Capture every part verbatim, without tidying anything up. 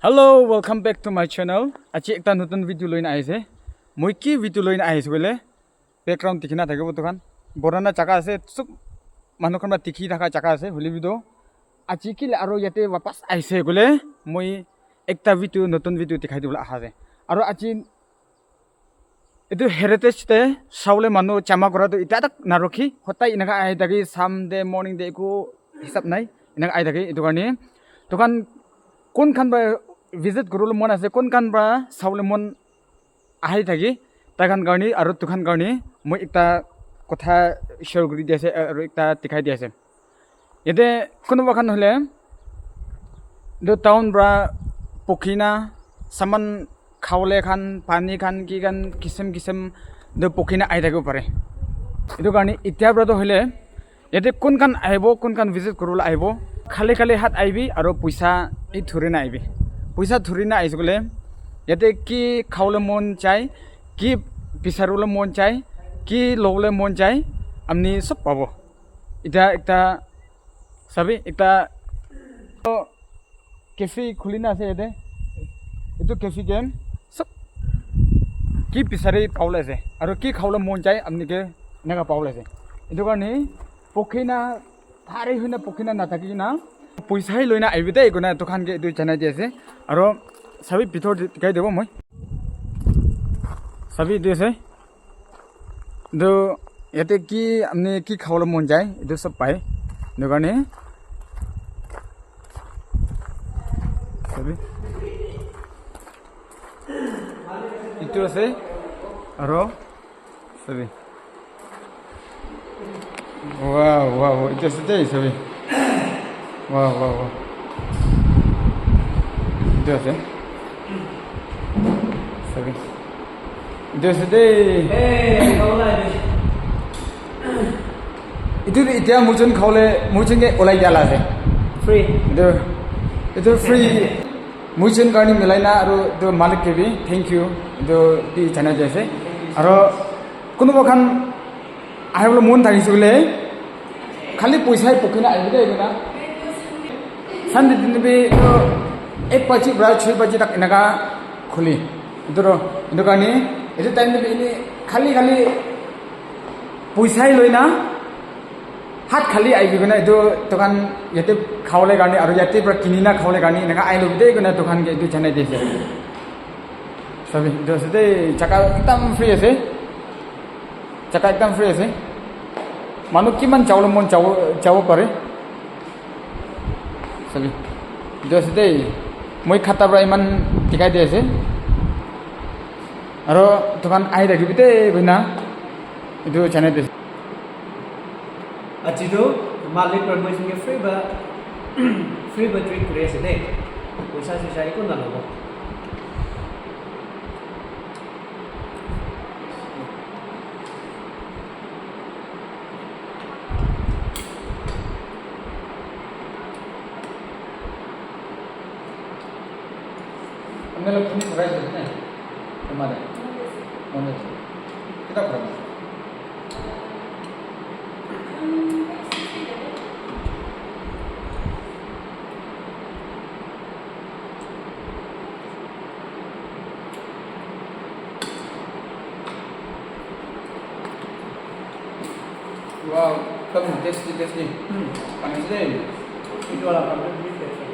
Hello, welcome back to my channel. Aji ekta notun video loina ahise. Moi ki video loina ahise koile, background dikhina thakibo tu khan. Borana jaga ase, sob manu khan para dikhi thaka jaga ase, hoile bi tu aji kile aro yate wapas ahise koile, moi ekta video, notun video dikhai dibole aha ase. Aro aji etu heritage te sabole manu jama kura tu itya tak narukhi, hotai enaka ahi thaki, Sunday morning te eku hisab nai, enaka ahi thaki. Etu karne, tu khan kun khan para visit kuribole mon ase, kun khan para sabole mon ahi thaki, tai khan karne aro tu khan karne moi ekta kotha share kuri di ase, aro ekta dikhai di ase. Yate kunuba khan hoile etu town para pokina saman khawole khan, pani khan, ki khan, kisim kisim etu pokina ahi thakibo pare. Etu karne itya para tu hoile yate kun khan ahibo, kun khan visit kuribole ahibo, khali khali hat ahibi aro poisa hi dhurina ahibi. Poisa dhurina ahise koile yate ki khawole mon jai, ki bisaribole mon jai, ki lobole mon jai, apni sob pabo. Itya ekta sabi, ekta cafe khulina ase yate. Etu cafe te sob ki bisari pabole ase, aro ki khawole mon jai apni ke enaka pabole ase. Etu karne pokina, thari hoina pokina nathaki na, poisa hi loina ahibi de, koina etu khan ke etu janai di ase. Aro sabi bithor te dikhai dibo moi. Sabi etu ase. Etu yate ki apni ki khawole mon jai, etu sob pai. Etu karne sabi. Etu ase. Aro sabi. Wow, wow, wow. Etu ase de, sabi. Wow, wow, wow. Etu ase. Sabi. Etu ase de. Hey, kau lah ni. Etu tu itya muijun khawole, muijun ke olai dia la ase. Free. Etu, etu free. Muijun karne milai na aro etu malik ke bi thank you. Etu bi janai di ase. Aro kunuba khan ahibole mon thakise koile, khali poisa hi pokina ahibi de, etu na. Sunday din bi etu ek baji para chhe baji tak enaka khuli. Etu ro, etu karne, etu time te bi ene khali khali poisa hi loina, hat khali ahibi koina etu dukan yate khawole karne aro yate para kini na khawole karne enaka ahi lobi de koina dukan ke etu janai di ase. Sabi, etu ase de, jaga ekdam free ase. Jaga ekdam free ase. Manu kiman jabole mon jabo, jabo pare. Sabi, etu ase de, moi khata para iman dikhai di ase. Aro dukan ahi thakibi de koina etu janai di ase. Aji tu malik para moi singe free ba, free ba treat kuri ase de. Poisa soisa eku nalobo. Apni log khuni khurai ase ne? Tomare? Mone ase. Kita khurai ase? Wow, ekdam tasty, tasty. Hmm. Pani ase dei. Etu wala pani ase.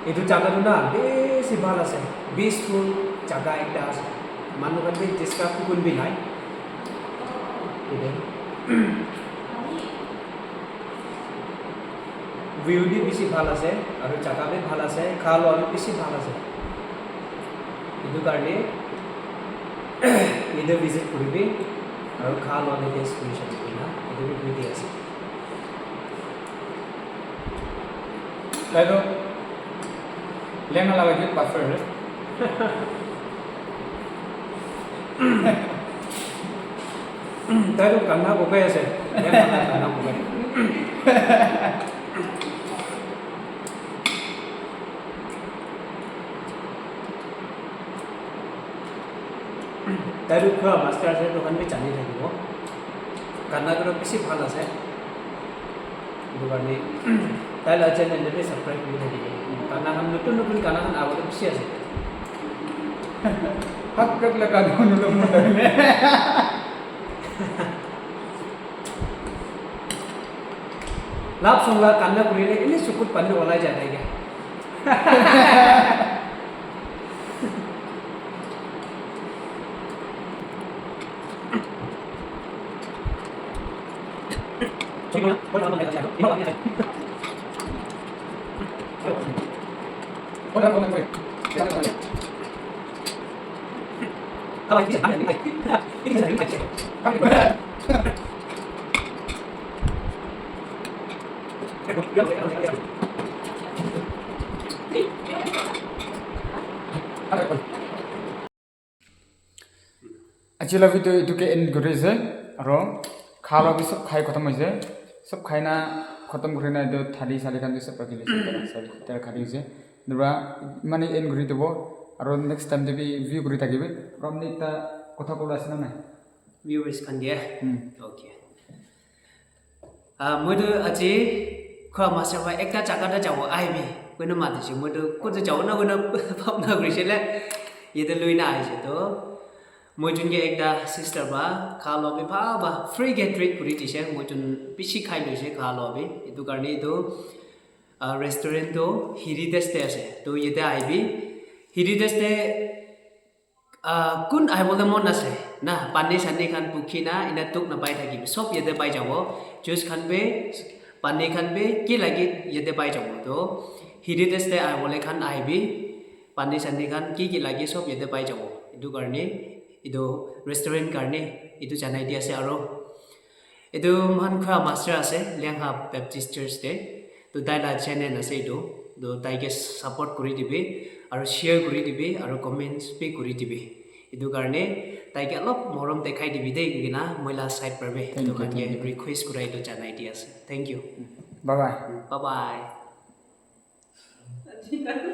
Etu jaga tu na bisi bhal ase, peaceful jaga ekta ase, manu khan bi disturb kun bi nai. Etu. View bi bishi bhal ase, aru jaga bi bhal ase, kha loa bi bishi bhal ase. Etu karne yate visit kuribi, aru kha loa bi taste kuri sabi koina, etu bi koi di ase. Taitu lenga laga ke buffer. Taitu kanna bokai ase. Lenga laga kanna bokai. Taitu pura master ase, etu khan bi jani thakibo. Gana khan bishi bhal ase. Etu karne tai la channel te bi subscribe kuri thakibo. Gana khan notun notun gana khan abole bishi ase. Hak kak la gana khan notun notun. Love song la kanna kurile ini sukut pani olai jai thai kya? Aji la video etu ke end kuri ase, aro kha la bi sob khai khatam hoise, sob khai na khatam kuri na etu thali sali khan bi sob rakhi dise, tar khali ase, nura mani end kuri dibo, aro next time te bi view kuri thakibi, aro apni ekta kotha kobo ase na nai? Viewers khan ke? Hmm. Okay. Ah, moi tu aji khua master para ekta jaga te jabo ahibi koina matise, moi tu kote jabo na koina bhabna kurise le yate loi na ahise to. Moi jun ke ekta sister para kha loa bi bhal para free ke treat kuri dise, moi jun bishi khai loise kha loa bi. Etu karne etu, ah, restaurant tu Heritage te ase, to yate ahibi. Heritage te Ah, kun ahibole mon ase na, pani sani khan pukhi na ena dukh napai thakibi, sob yate pai jabo. Juice khan bi, pani khan bi, ki lage yate pai jabo. To Heritage te ahibole khan ahibi, pani sani khan ki ki lage sob yate pai jabo. Etu karne etu restaurant karne etu janai di ase. Aro etu moikhan khua master ase, Liangha Baptist Church te. To tai la channel ase etu. To tai ke support kuri dibi, aro share kuri dibi, aro comments bi kuri dibi. Etu karne tai ke olop morom dekhai dibi de, koi kena moi la side para bi. Thank you, etu khan ke thank you. Request kurai etu janai di ase. Thank you. Bye bye. Bye bye.